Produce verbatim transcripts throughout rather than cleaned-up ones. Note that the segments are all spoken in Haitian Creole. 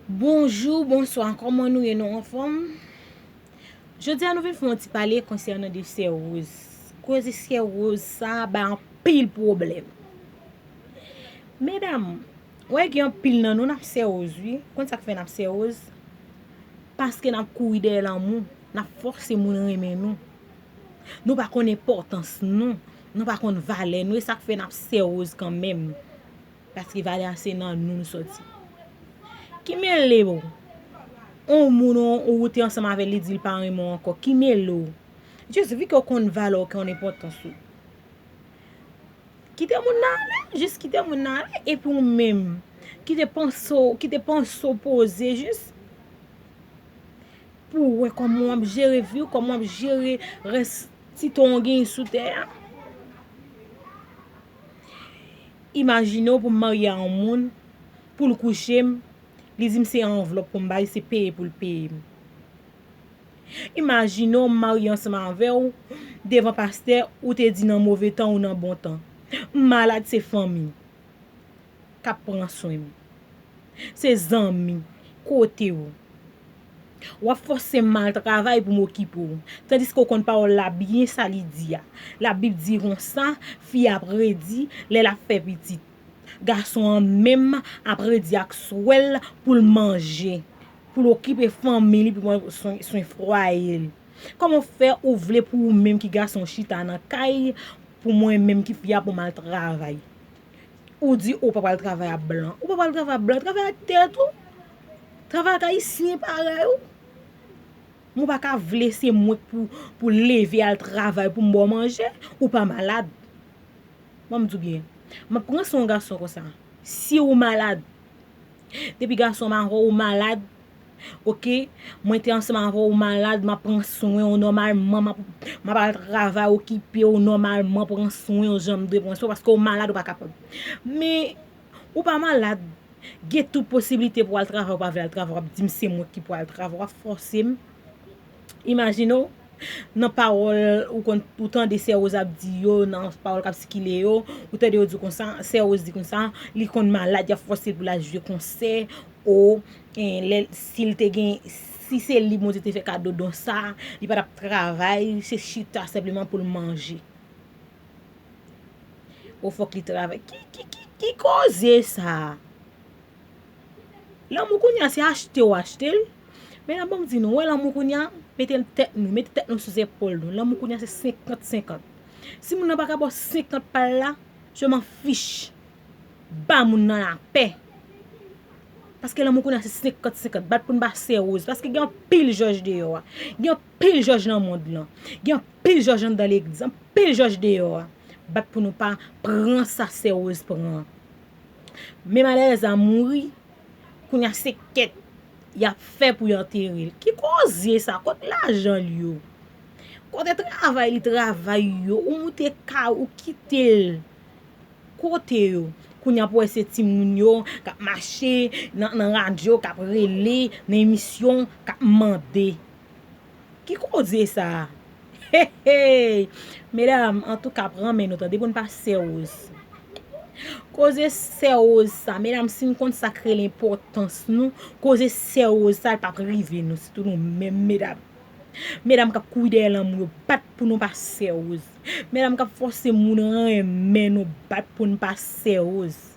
Bonjou, bonswa, kòman nou ye, nou anfòm? Jodi a nou vin fè yon ti pale konsènan de sè Rose. Koze sè Rose sa bay anpil pwoblèm. Medam, wè gen anpil nan nou n ap sè Rose wi. Konn sa k fè n ap sè Rose? Paske n ap kouri dèyè lanmou, n ap fòse moun renmen nou. Nou pa konn enpòtans nou, nou pa konn valè nou, e sa k fè n ap sè Rose kanmenm. Paske valè a se nan nou l sòti. Ki mele w? On moun ou, ou te ansanm avè l, li di l pa renmen w ankò. Ki mele w? Jis vi ke w konn valè w, ke w konn enpòtans ou. Kite moun nan ale, jis kite moun nan ale, epi w menm, kite panse w, kite panse w poze, jis pou w wè kòman w ap jere vi w, kòman w ap jere rès ti tan w genyen sou tè a. Imajine w pou m marye a yon moun, pou l kouche m, li di m se anvlòp pou m ba l, se peye pou l peye m. Imajine w m marye ansanm avè w, devan pastè, ou te di nan move tan ou nan bon tan. M malad, se fanmi k ap pran swen m. Se zanmi, kote w. W ap fòse m al travay pou m okipe w. Tandiske w konn pawòl la byen sa li di a. Labib di konsa, fi a ap redi lè l ap fè pitit. Gason an menm ap redi ak swè l pou l manje, pou l okipe fanmi li, pou l pran swen, swen fwaye l. Kòman w fè ou vle pou ou menm ki gason chita nan kay, pou mwen menm ki fi a pou m al travay? Ou di ou pa pral travay ap blan. Ou pa pral travay ap blan, travay ak tèt ou. Travay ak ayisyen parèy ou. Mwen pa ka vle se mwen k pou, pou leve al travay pou m ba w manje. Ou pa malad. Ban m di w byen. M ap pran swen yon gason konsa. Si ou malad, depi gason m avè w, ou malad, oke, mwen te ansanm avè w, ou malad, m ap pran swen w nòmalman, m ap, m ap al travay, okipe w nòmalman, pran swen w jan m dwe pran swen w, paske ou malad, ou pa kapab. Men, ou pa malad, gen tout posiblite pou w al travay, ou pa vle al travay, w ap di m se mwen ki pou al travay, w ap fòse m. Imajine w, nan pawòl ou konn, ou tande sè Rose ap di yo, nan pawòl k ap sikile yo, ou tande yo di konsa, sè Rose di konsa, li konn malad, y ap fòse l pou l al jwe konsè, o, en, lè, si l te gen, si se li Bondye te fè kado don sa, li pa t ap travay, se chita senpleman pou l manje. O fòk li travay. Ki, ki, ki, ki koze sa? Lanmou kounye a se achte w achte l. Men la, ban m di nou, wè lanmou kounye a, mete tèt nou, mete tèt nou sou zepòl nou. Lanmou kounye a se senkant senkant. Si moun nan pa ka ba w senkant pa l la, je m'en fiche. Ba moun nan lapè. Paske lanmou kounye a se senkant senkant. Bat pou n pa sè Rose. Paske gen anpil jòj deyò a. Gen anpil jòj nan mond lan. Gen anpil jòj anndan legliz. Anpil jòj deyò a. Bat pou nou pa pran sa sè Rose pran. Men malerèz la mouri, kounye a se kèt y ap fè pou y antere l. Ki koze sa? Kot lajan l yo? Kote travay li travay yo? Ou moute kay ou, ou kite l. Kote yo? Kounye a pou wè se timoun yo k ap mache nan, nan radyo, k ap rele nan emisyon, k ap mande. Ki koze sa? Hey, hey! Medam, antouka, pran men nou tande pou n pa sè Rose. Koze sè Rose sa, medam, si n konn sa k rele enpòtans nou, koze sè Rose sa, l p ap rive nou, sitou nou menm, medam. Medam k ap kouri dèyè lanmou yo, bat pou nou pa sè Rose. Medam k ap fòse moun renmen nou, bat pou n pa sè Rose.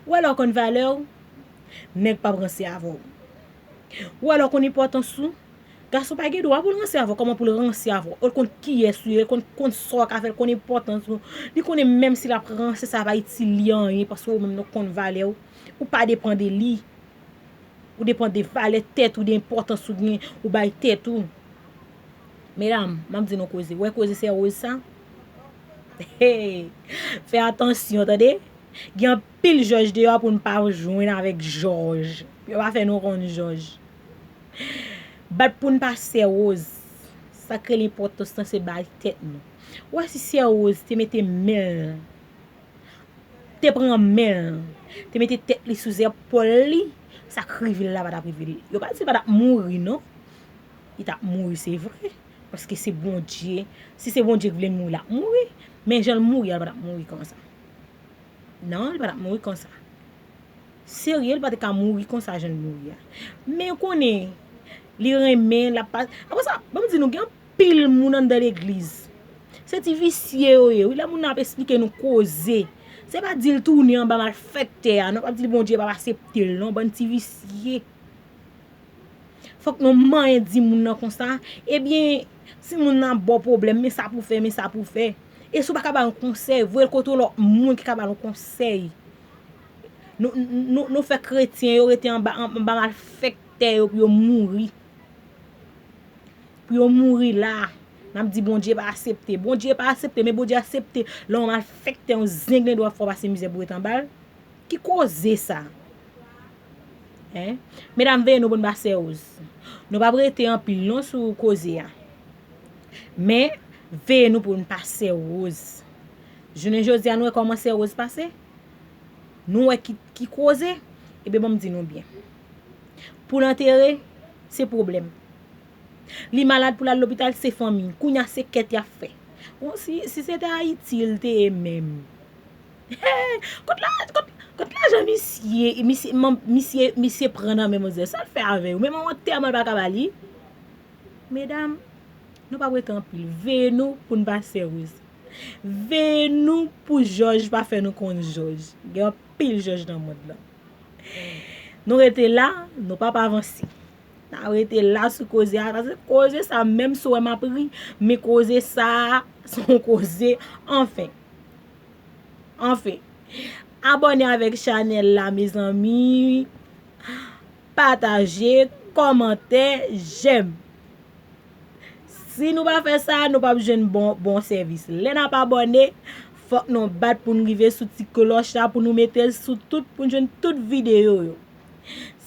Ou wè lè w konn valè w, nèg p ap ranse avè w. Ou wè lè w konn enpòtans ou, gason pa gen dwa pou l ranse avè w. Kòman pou l ranse avè w? Ou l konn kiyès ou ye, l konn, konn sa w ka fè, l konn enpòtans ou. Li konnen menm si l ap ranse, sa pa itil li anyen, paske ou menm nou konn valè w. Ou pa depann de li. Ou depann de valè tèt ou, de enpòtans ou gen, ou bay tèt ou. Medam, m ap di nou koze. Wè koze sè Rose sa? Hey! Fè atansyon, tande! Gen anpil jòj deyò pou n pa jwenn avèk jòj. Yo pa fè nou konn jòj. Bat pou n pa sè Rose. Sa k rele enpòtans lan se bay tèt nou. Ou wè si sè Rose te mete men l, te pran men l, te mete tèt li sou zèpòl li, sa k rive l la pa t ap rive l. Yo pa di l pa t ap mouri non. Li t ap mouri, se vre. Paske se Bondye. Si se Bondye ki vle l mouri, l ap mouri. Men jan l mouri a, l pa t ap mouri konsa. Non, li pa t ap mouri konsa. serye, li pa te ka mouri konsa jan l mouri a. Men konnen, li renmen, l ap pa... Apre sa, ban m di nou, gen anpil moun anndan legliz. Se ti visye yo ye, wi. Lè moun nan ap esplike nou koze, se pa di l tounen anba malfektè a, non, pa di l Bondye pa aksepte l, non, bann ti visye. Fòk nou manyen di moun nan konsa. Ebyen, si moun nan ap ba w pwoblèm, men sa pou fè, men sa pou fè. E si w pa ka ba l konsèy, voye l kote yon lòt moun ki ka ba l konsèy. Nou, nou, nou fè kretyen yo rete anba, anba malfektè yo pou yo mouri. Pou yo mouri la. N ap di Bondye pa aksepte. Bondye pa aksepte, men Bondye aksepte lè yon malfektè, yon zenglendo ap fè w pase mizè pou w ret anba l. Ki koze sa? Hein? Medam, veye nou pou n pa sèwoz. Nou p ap rete anpil non sou koze a. Men, veye nou pou n pa sèwoz. Jounen jodi a, nou wè kòman sèwoz pase? Nou wè ki, ki koze? Ebyen, ban m di nou byen. Pou l antere, se pwoblèm. Li malad pou l al lopital, se fanmi. Kounye a, se kèt y ap fè. Bon, si, si se te Ayiti, l te ye menm. Kot la, kot, kot lajan misye, misye, man, misye, misye pran nan men manzè? Sa l fè avè yo? Menm yon antèman l pa ka ba li. Medam, nou p ap rete anpil. Veye nou pou n pa sèwoz. Veye nou pou jòj pa fè nou konn jòj. Gen anpil jòj nan mond lan. Nou rete la, nou p ap avanse. N a rete la sou koze a, paske koze sa, menm si w wè m ap ri, men koze sa, se yon koze, anfen. Anfen. Abòne avèk chanèl la, mezanmi. Pataje, kòmantè, jèm. Si nou pa fè sa, nou p ap jwenn bon, bon sèvis. Lè n ap abòne, fòk nou bat pou n rive sou ti klòch la, pou nou mete l sou tout, pou n jwenn tout videyo yo.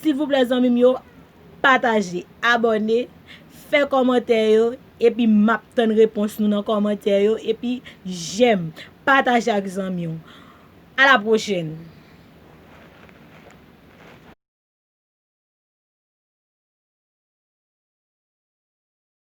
Silvouplè, zanmi m yo, pataje, abòne, fè kòmantè yo, epi m ap tann repons nou nan kòmantè yo, epi jèm, pataje ak zanmi w. A la pwochèn!